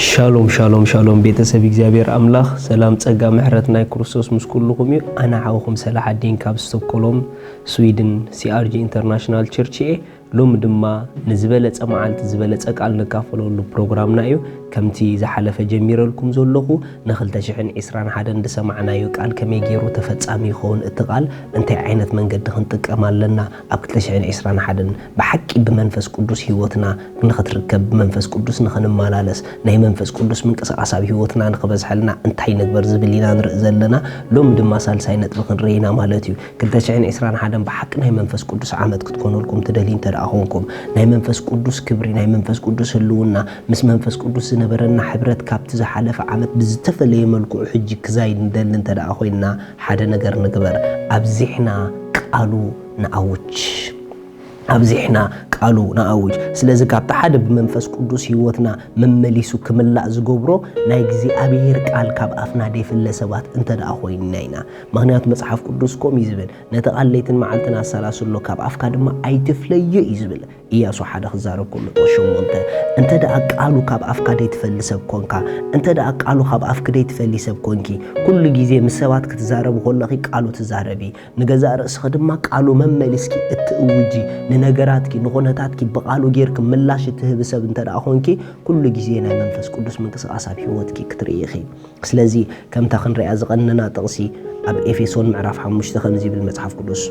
ሻሎም ሻሎም ሻሎም፣ ቤተሰብ እግዚኣብሔር ኣምላኽ ሰላም ጸጋ ምሕረት ናይ ክርስቶስ ምስ ኩልኹም እዩ። ኣነ ሓውኹም ሰላሓዲን ካብ ስቶኮሎም ስዊድን፣ ሲኣርጂ ኢንተርናሽናል ቸርች እየ። ሎሚ ድማ ንዝበለጸ መዓልቲ ዝበለጸ ቃል ንካፈለሉ ፕሮግራምና እዩ። ከምቲ ዝሓለፈ ጀሚረልኩም ዘለኹ፣ ን ክልተ ሽሕን ዕስራን ሓደን ዝሰማዕናዮ ቃል ከመይ ገይሩ ተፈጻሚ ይኸውን፣ እቲ ቃል እንታይ ዓይነት መንገዲ ክንጥቀም ኣለና፣ ኣብ ክልተ ሽሕን ዕስራን ሓደን ብሓቂ ብመንፈስ ቅዱስ ህይወትና ንኽትርከብ፣ ብመንፈስ ቅዱስ ንኽንመላለስ፣ ናይ መንፈስ ቅዱስ ምንቅስቓስ ኣብ ህይወትና ንኽበዝሐልና እንታይ ንግበር ዝብል ኢና ንርኢ ዘለና። ሎሚ ድማ ሳልሳይ ነጥቢ ክንርኢ ኢና ማለት እዩ። ክልተ ሽሕን ዕስራን ሓደን ብሓቂ ናይ መንፈስ ቅዱስ ዓመት ክትኮነልኩም ትደልዩ እንተ ደኣ ኾንኩም፣ ናይ መንፈስ ቅዱስ ክብሪ፣ ናይ መንፈስ ቅዱስ ህልውና፣ ምስ መንፈስ ቅዱስ ዝነበረና ሕብረት ካብቲ ዝሓለፈ ዓመት ብዝተፈለየ መልክዑ ሕጂ ክዛይድ ንደሊ እንተ ደኣ ኮይንና፣ ሓደ ነገር ንግበር። ኣብዚሕና ቃሉ ንኣውጅ። ኣብዚሕና ቃሉ ንኣውጅ። ስለዚ ካብቲ ሓደ ብመንፈስ ቅዱስ ህይወትና መመሊሱ ክምላእ ዝገብሮ ናይ እግዚኣብሔር ቃል ካብ ኣፍና ደይፍለ ሰባት እንተ ደኣ ኮይንና ኢና። ምኽንያቱ መጽሓፍ ቅዱስ ከምኡ እዩ ዝብል፣ "ነቲ ቃል ለይትን መዓልትን ኣሰላስሎ፣ ካብ ኣፍካ ድማ ኣይትፍለዮ" እዩ ዝብል። ኢያሱ ሓደ ክዛረብ ከሎ ቁጽሪ ሸሞንተ፣ እንተ ደኣ ቃሉ ካብ ኣፍካ ደይትፈሊ ሰብ ኮንካ፣ እንተ ደኣ ቃሉ ካብ ኣፍኪ ደይትፈሊ ሰብ ኮንኪ፣ ኩሉ ግዜ ምስ ሰባት ክትዛረቢ ከለኺ ቃሉ ትዛረቢ፣ ንገዛእ ርእስኺ ድማ ቃሉ መመሊስኪ እትእውጂ፣ ንነገራትኪ፣ ንኹነታትኪ ብቃሉ ጌርኪ ምላሽ እትህቢ ሰብ እንተ ደኣ ኾንኪ፣ ኩሉ ግዜ ናይ መንፈስ ቅዱስ ምንቅስቓስ ኣብ ህይወትኪ ክትርኢ ኢኺ። ስለዚ ከምታ ክንሪኣ ዝቐነና ጥቕሲ ኣብ ኤፌሶን ምዕራፍ ሓሙሽተ ከምዚ ይብል መጽሓፍ ቅዱስ፣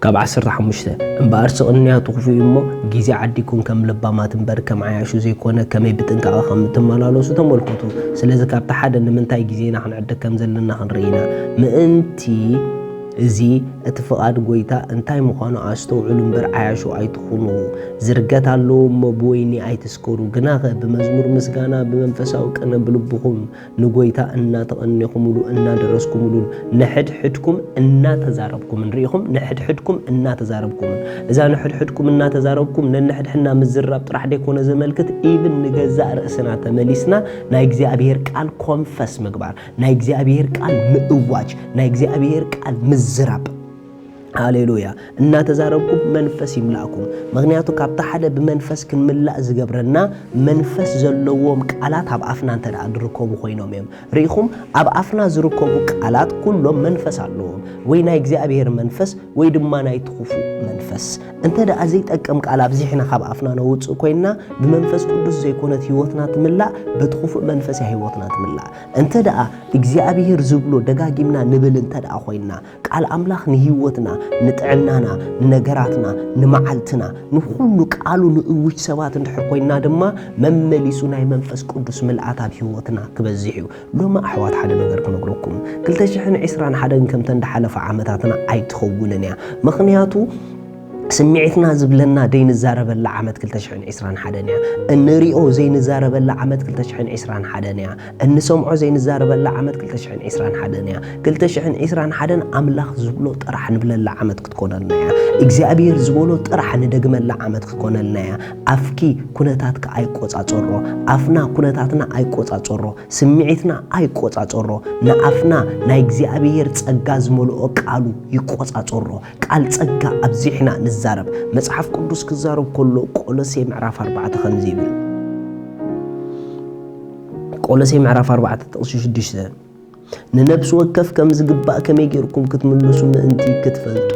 ካብ ዓሰርተ ሓሙሽተ፣ "እምበኣር ስቕንያ ትኹፉ እዩ እሞ፣ ግዜ ዓዲግኩም ከም ለባማት እምበር ከም ዓያሹ ዘይኮነ፣ ከመይ ብጥንቃቐ ከም እትመላለሱ ተመልከቱ። ስለዚ ካብቲ ሓደ ንምንታይ ግዜና ክንዕድግ ከም ዘለና ክንርኢ ኢና። ምእንቲ እዚ እቲ ፍቓድ ጐይታ እንታይ ምዃኑ ኣስተውዕሉ እምበር፣ ዓያሹ ኣይትኹኑ። ዝርገት ኣለዎ እሞ፣ ብወይኒ ኣይትስከሩ። ግናኸ ብመዝሙር ምስጋና፣ ብመንፈሳዊ ቅነ ብልብኹም ንጎይታ እናተቐኔኹምሉ እናደረስኩምሉን ንሕድሕድኩም እናተዛረብኩምን፣ ርኢኹም፣ ንሕድሕድኩም እናተዛረብኩምን። እዛ ንሕድሕድኩም እናተዛረብኩም ነንሕድሕድና ምዝራብ ጥራሕ ደይኮነ ዘመልክት፣ ኢቭን ንገዛእ ርእስና ተመሊስና ናይ እግዚኣብሔር ቃል ኮንፈስ ምግባር፣ ናይ እግዚኣብሔር ቃል ምእዋጅ፣ ናይ እግዚኣብሔር ቃል ምዝራብ። ሃሌሉያ። እናተዛረብኩም መንፈስ ይምላእኩም። ምኽንያቱ ካብቲ ሓደ ብመንፈስ ክንምላእ ዝገብረና መንፈስ ዘለዎም ቃላት ኣብ ኣፍና እንተ ደኣ ዝርከቡ ኮይኖም እዮም። ርኢኹም፣ ኣብ ኣፍና ዝርከቡ ቃላት ኩሎም መንፈስ ኣለዎም። ወይ ናይ እግዚኣብሔር መንፈስ ወይ ድማ ናይ ትኹፉ መንፈስ። እንተ ደኣ ዘይጠቅም ቃል ኣብዚሕና ካብ ኣፍና ነውጽእ ኮይንና፣ ብመንፈስ ቅዱስ ዘይኮነት ህይወትና ትምላእ፣ በቲ ክፉእ መንፈስ እያ ህይወትና ትምላእ። እንተ ደኣ እግዚኣብሔር ዝብሎ ደጋጊምና ንብል እንተ ደኣ ኮይንና፣ ቃል ኣምላኽ ንህይወትና፣ ንጥዕናና፣ ንነገራትና፣ ንመዓልትና፣ ንኹሉ ቃሉ ንእውጅ ሰባት እንድሕር ኮይንና ድማ፣ መመሊሱ ናይ መንፈስ ቅዱስ ምልኣት ኣብ ህይወትና ክበዝሕ እዩ። ሎሚ ኣሕዋት ሓደ ነገር ክነግረኩም፣ ክልተ ሽሕን ዕስራን ሓደን ከምተን ዝሓለፋ ዓመታትና ኣይትኸውንን እያ። ምኽንያቱ ስምዒትና ዝብለና ዘይንዛረበላ ዓመት ክልተ ሽሕን ዕስራን ሓደን እያ። እንሪኦ ዘይንዛረበላ ዓመት ክልተ ሽሕን ዕስራን ሓደን እያ። እንሰምዖ ዘይንዛረበላ ዓመት ክልተ ሽሕን ዕስራን ሓደን እያ። ክልተ ሽሕን ዕስራን ሓደን ኣምላኽ ዝብሎ ጥራሕ ንብለላ ዓመት ክትኮነልና እያ። እግዚኣብሔር ዝበሎ ጥራሕ ንደግመላ ዓመት ክትኮነልና እያ። ኣፍኪ ኩነታትኪ ኣይቆጻጸሮ፣ ኣፍና ኩነታትና ኣይቆጻጸሮ፣ ስምዒትና ኣይቆጻጸሮ፣ ንኣፍና ናይ እግዚኣብሔር ጸጋ ዝመልኦ ቃሉ ይቆጻጸሮ። ቃል ጸጋ ኣብዚሕና ንዛረብ። መጽሓፍ ቅዱስ ክዛረብ ከሎ ቆሎሴ ምዕራፍ ኣርባዕተ ከምዚ ይብል። ቆሎሴ ምዕራፍ ኣርባዕተ ጥቕሲ ሽዱሽተ፣ "ንነፍሲ ወከፍ ከም ዝግባእ ከመይ ጌርኩም ክትምልሱ ምእንቲ ክትፈልጡ፣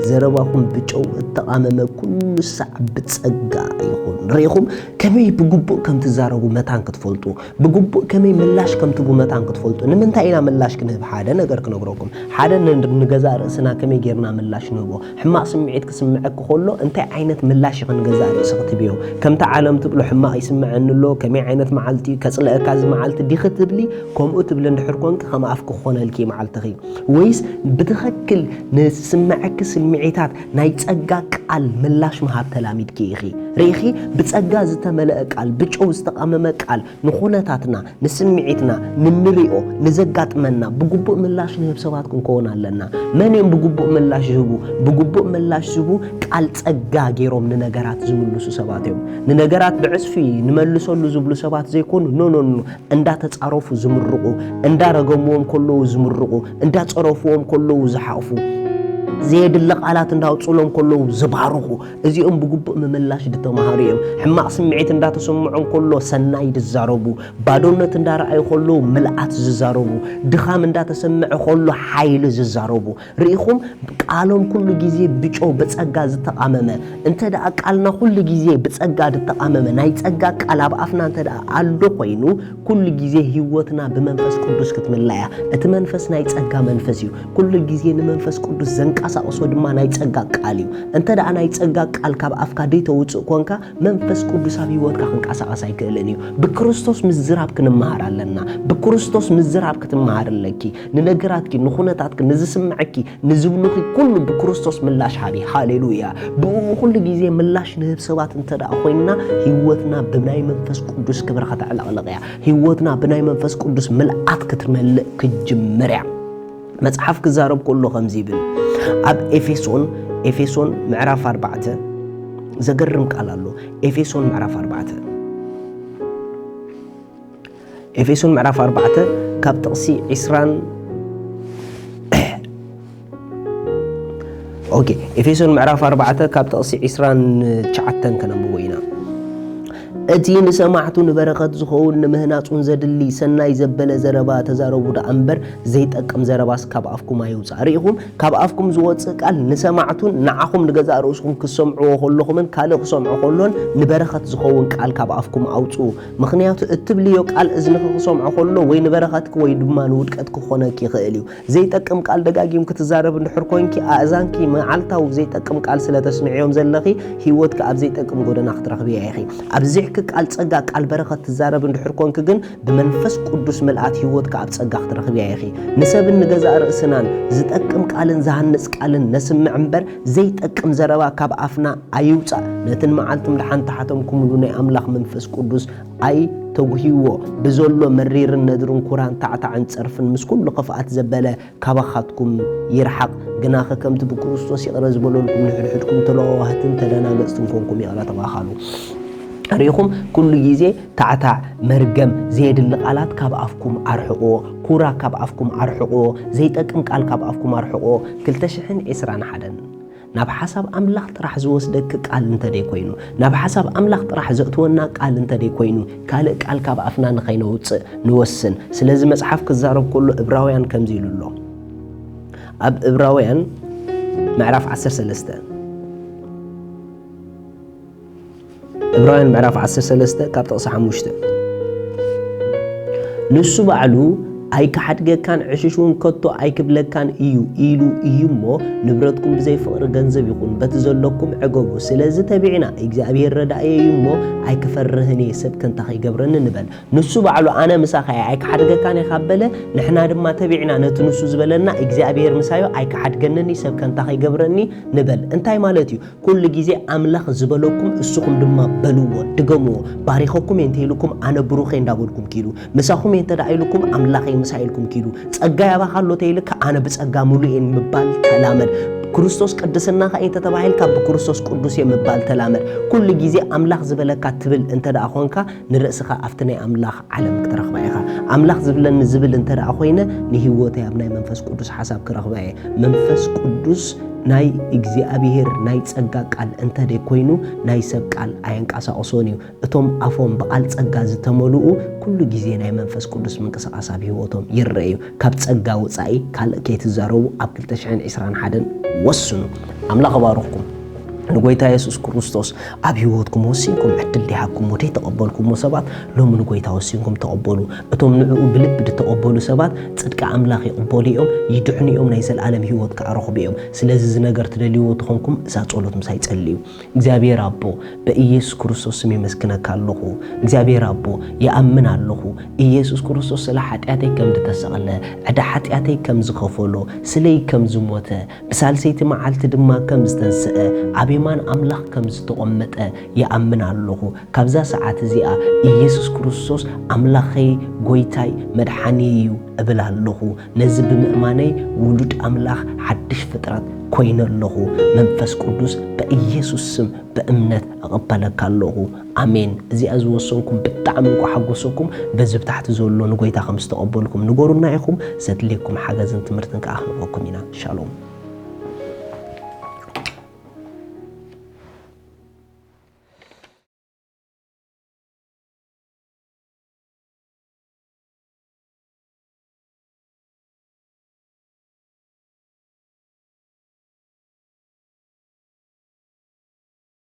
ዘረባኹም ብጨው እተቓመመ ኩሉ ሳዕ ብጸጋ ይኹን።" ርኢኹም ከመይ ብግቡእ ከም ትዛረቡ መታን ክትፈልጡ፣ ብግቡእ ከመይ ምላሽ ከም ትህቡ መታን ክትፈልጡ። ንምንታይ ኢና ምላሽ ክንህብ? ሓደ ነገር ክነግረኩም። ሓደ ን-፣ ንገዛእ ርእስና ከመይ ጌርና ምላሽ ንህቦ? ሕማቕ ስምዒት ክስምዐኪ ከሎ እንታይ ዓይነት ምላሽ ኢኺ ንገዛእ ርእስኺ ትህብዮ? ከምቲ ዓለም ትብሎ ሕማቕ ይስምዐኒ ኣሎ፣ ከመይ ዓይነት መዓልቲ እዩ፣ ከጽልአካ እዚ መዓልቲ ዲኺ ትብሊ? ከምኡ ትብሊ እንድሕር ኮንኪ ከም ኣፍኪ ክኾነልኪ እዩ መዓልትኺ። ወይስ ብትኽክል ንዝስምዐኪ ስምዒታት ናይ ጸጋ ቃል ምላሽ ምሃብ ተላሚድኪ ኢኺ? ርኢኺ፣ ብጸጋ ዝተመልአ ቃል፣ ብጨው ዝተቐመመ ቃል ንኹነታትና፣ ንስምዒትና፣ ንንሪኦ፣ ንዘጋጥመና ብግቡእ ምላሽ ንህብ ሰባት ክንከውን ኣለና። መን እዮም ብግቡእ ምላሽ ዝህቡ? ብግቡእ ምላሽ ዝህቡ ቃል ጸጋ ገይሮም ንነገራት ዝምልሱ ሰባት እዮም። ንነገራት ብዕጽፊ ንመልሰሉ ዝብሉ ሰባት ዘይኮኑ፣ ኖ፣ ኖ፣ ኖ፣ እንዳተጻረፉ ዝምርቑ፣ እንዳረገምዎም ከለዉ ዝምርቑ፣ እንዳጸረፍዎም ከለዉ ዝሓቑፉ፣ ዘየድሊ ቃላት እንዳውፅሎም ከለዉ ዝባርኹ፣ እዚኦም ብግቡእ ምምላሽ ዝተማሃሩ እዮም። ሕማቕ ስምዒት እንዳተሰምዖም ከሎ ሰናይ ዝዛረቡ፣ ባዶነት እንዳረኣዩ ከለዉ ምልኣት ዝዛረቡ፣ ድኻም እንዳተሰምዐ ከሎ ሓይሊ ዝዛረቡ። ርኢኹም፣ ቃሎም ኩሉ ግዜ ብጨው ብጸጋ ዝተቓመመ። እንተ ደኣ ቃልና ኩሉ ግዜ ብጸጋ ዝተቓመመ፣ ናይ ጸጋ ቃል ኣብ ኣፍና እንተ ደኣ ኣሎ ኮይኑ፣ ኩሉ ግዜ ህይወትና ብመንፈስ ቅዱስ ክትምላ እያ። እቲ መንፈስ ናይ ጸጋ መንፈስ እዩ። ኩሉ ግዜ ንመንፈስ ቅዱስ ዘንቀሳቕሶ ድማ ናይ ጸጋ ቃል እዩ። እንተ ደኣ ናይ ጸጋ ቃል ካብ ኣፍካ ደይተውጽእ ኮንካ፣ መንፈስ ቅዱስ ኣብ ህይወትካ ክንቀሳቐስ ኣይክእልን እዩ። ብክርስቶስ ምዝራብ ክንመሃር ኣለና። ብክርስቶስ ምዝራብ ክትመሃር ኣለኪ። ንነገራትኪ፣ ንኹነታትኪ፣ ንዝስምዐኪ፣ ንዝብሉኺ ኩሉ ብክርስቶስ ምላሽ ሃቢ። ሃሌሉያ። ብእኡ ኩሉ ግዜ ምላሽ ንህብ ሰባት እንተ ደኣ ኮይንና፣ ህይወትና ብናይ መንፈስ ቅዱስ ክብሪ ከተዕለቕልቕ እያ። ህይወትና ብናይ መንፈስ ቅዱስ ምልኣት ክትመልእ ክትጅምር እያ። መጽሓፍ ክዛረብ ከሎ ከምዚ ይብል። ኣብ ኤፌሶን፣ ኤፌሶን ምዕራፍ ኣርባዕተ ዘገርም ቃል ኣሎ። ኤፌሶን ምዕራፍ ኣርባዕተ፣ ኤፌሶን ምዕራፍ ኣርባዕተ ካብ ጥቕሲ ዒስራን፣ ኦኬ፣ ኤፌሶን ምዕራፍ ኣርባዕተ ካብ ጥቕሲ ዒስራን ትሽዓተን ከነንብቦ ኢና። እቲ ንሰማዕቱ ንበረኸት ዝኸውን ንምህናጹን ዘድሊ ሰናይ ዘበለ ዘረባ ተዛረቡ ደኣ እምበር፣ ዘይጠቅም ዘረባስ ካብ ኣፍኩም ኣይውጻእ። ርኢኹም፣ ካብ ኣፍኩም ዝወጽእ ቃል ንሰማዕቱን ንዓኹም ንገዛእ ርእስኹም ክሰምዕዎ ከለኹምን ካልእ ክሰምዖ ከሎን ንበረኸት ዝኸውን ቃል ካብ ኣፍኩም ኣውጽኡ። ምኽንያቱ እትብልዮ ቃል እዝንኺ ክሰምዖ ከሎ ወይ ንበረኸትኪ ወይ ድማ ንውድቀትኪ ክኾነኪ ይኽእል እዩ። ዘይጠቅም ቃል ደጋጊምኪ ትዛረቢ እንድሕር ኮንኪ፣ ኣእዛንኪ መዓልታዊ ዘይጠቅም ቃል ስለ ተስምዕዮም ዘለኺ፣ ህይወትኪ ኣብ ዘይጠቅም ጎደና ክትረኽብያ ኢኺ። ኣብዚሕኪ ቃል ጸጋ፣ ቃል በረኸት ትዛረቢ እንድሕር ኮንኪ ግን፣ ብመንፈስ ቅዱስ ምልኣት ህይወትኪ ኣብ ጸጋ ክትረኽብያ ኢኺ። ንሰብን ንገዛእ ርእስናን ዝጠቅም ቃልን ዝሃንጽ ቃልን ነስምዕ እምበር፣ ዘይጠቅም ዘረባ ካብ ኣፍና ኣይውጻእ። ነቲ ንመዓልቲ ምድሓን ተሓተምኩምሉ ናይ ኣምላኽ መንፈስ ቅዱስ ኣይተጉህይዎ። ብዘሎ መሪርን ነድርን ኩራን ታዕታዕን ጸርፍን ምስ ኩሉ ክፍኣት ዘበለ ካባኻትኩም ይርሓቕ። ግናኸ ከምቲ ብክርስቶስ ይቕረ ዝበለልኩም ንሕድሕድኩም ተለዋዋህትን ተደናገጽትን ኮንኩም ይቕረ ተባሃሉ። ርኢኹም፣ ኩሉ ግዜ ታዕታዕ፣ መርገም፣ ዘየድሊ ቃላት ካብ ኣፍኩም ኣርሕቕዎ። ኩራ ካብ ኣፍኩም ኣርሕቕዎ። ዘይጠቅም ቃል ካብ ኣፍኩም ኣርሕቕዎ። ክልተ ሽሕን ዕስራን ሓደን። ናብ ሓሳብ ኣምላኽ ጥራሕ ዝወስደኪ ቃል እንተ ደይ ኮይኑ፣ ናብ ሓሳብ ኣምላኽ ጥራሕ ዘእትወና ቃል እንተ ደይ ኮይኑ፣ ካልእ ቃል ካብ ኣፍና ንኸይነውጽእ ንወስን። ስለዚ መጽሓፍ ክዛረብ ከሎ እብራውያን ከምዚ ኢሉ ኣሎ። ኣብ እብራውያን ምዕራፍ ዓሰርተ ሰለስተ፣ እብራውያን ምዕራፍ ዓሰርተ ሰለስተ ካብ ጥቕሲ ሓሙሽተ፣ ንሱ ባዕሉ ኣይክሓድገካን ዕሽሽ እውን ከቶ ኣይክብለካን እዩ ኢሉ እዩ እሞ፣ ንብረትኩም ብዘይ ፍቕሪ ገንዘብ ይኹን በቲ ዘለኩም ዕገቡ። ስለዚ ተቢዕና እግዚኣብሔር ረዳእየ እዩ እሞ ኣይክፈርህን እየ፣ ሰብ ከንታ ከይገብረኒ ንበል። ንሱ ባዕሉ ኣነ ምሳኻ እየ፣ ኣይክሓድገካን እየ ካብ በለ፣ ንሕና ድማ ተቢዕና ነቲ ንሱ ዝበለና እግዚኣብሔር ምሳዮ ኣይክሓድገንን እዩ፣ ሰብ ከንታ ከይገብረኒ ንበል። እንታይ ማለት እዩ? ኩሉ ግዜ ኣምላኽ ዝበለኩም እስኹም ድማ በልዎ፣ ድገምዎ። ባሪኸኩም እየ እንተ ኢሉኩም ኣነ ብሩኽ እየ እንዳበልኩም ኪዱ። ምሳኹም እየ እንተ ደኣ ኢሉኩም ኣምላኸይ ምሳይ ኢልኩም ኪዱ። ጸጋይ ኣባኻ ኣሎ ተይልካ ኣነ ብጸጋ ምሉእ እየ ምባል ተላመድ። ክርስቶስ ቅድስናኻ እየ እንተ ተባሂልካ ብክርስቶስ ቅዱስ እየ ምባል ተላመድ። ኩሉ ግዜ ኣምላኽ ዝበለካ ትብል እንተ ደኣ ኾንካ ንርእስኻ ኣብቲ ናይ ኣምላኽ ዓለም ክትረኽባ ኢኻ። ኣምላኽ ዝብለኒ ዝብል እንተ ደኣ ኮይነ ንህይወተይ ኣብ ናይ መንፈስ ቅዱስ ሓሳብ ክረኽባ እየ። መንፈስ ቅዱስ ናይ እግዚኣብሔር ናይ ጸጋ ቃል እንተ ደይ ኮይኑ ናይ ሰብ ቃል ኣየንቀሳቕሶን እዩ። እቶም ኣፎም ብቓል ጸጋ ዝተመልኡ ኩሉ ግዜ ናይ መንፈስ ቅዱስ ምንቅስቓስ ኣብ ህይወቶም ይረአ እዩ። ካብ ጸጋ ወጻኢ ካልእ ከይትዛረቡ ኣብ ክልተ ሽሕን ዕስራን ሓደን ወስኑ። ኣምላኽ ይባርኽኩም። ንጎይታ የሱስ ክርስቶስ ኣብ ህይወትኩም ወሲንኩም ዕድል ዲሃብኩሞ ደይተቐበልኩሞ ሰባት ሎሚ ንጎይታ ወሲንኩም ተቐበሉ። እቶም ንዕኡ ብልቢ ዝተቐበሉ ሰባት ጽድቂ ኣምላኽ ይቕበሉ እዮም፣ ይድሕኑ እዮም፣ ናይ ዘለኣለም ህይወት ከኣ ረኽቡ እዮም። ስለዚ እዚ ነገር ትደልይዎ ተኾንኩም እዛ ጸሎት ምሳይ ጸልዩ። እግዚኣብሔር ኣቦ፣ በኢየሱስ ክርስቶስ ስም የመስግነካ ኣለኹ። እግዚኣብሔር ኣቦ፣ ይኣምን ኣለኹ። ኢየሱስ ክርስቶስ ስለ ሓጢኣተይ ከም ዝተሰቕለ፣ ዕዳ ሓጢኣተይ ከም ዝኸፈሎ፣ ስለይ ከም ዝሞተ፣ ብሳልሰይቲ መዓልቲ ድማ ከም ዝተንስአ፣ ኣብ የማን ኣምላኽ ከም ዝተቖመጠ ይኣምን ኣለኹ። ካብዛ ሰዓት እዚኣ ኢየሱስ ክርስቶስ ኣምላኸይ፣ ጎይታይ፣ መድሓኒይ እዩ እብል ኣለኹ። ነዚ ብምእማነይ ውሉድ ኣምላኽ ሓድሽ ፍጥረት ኮይነ ኣለኹ። መንፈስ ቅዱስ በኢየሱስ ስም ብእምነት እቕበለካ ኣለኹ። ኣሜን። እዚኣ ዝወሰንኩም ብጣዕሚ እንኳ ሓጎሰኩም። በዚ ብታሕቲ ዘሎ ንጎይታ ከም ዝተቐበልኩም ንገሩና ኢኹም። ዘድልየኩም ሓገዝን ትምህርትን ከኣ ክንበኩም ኢና። ሻሎም።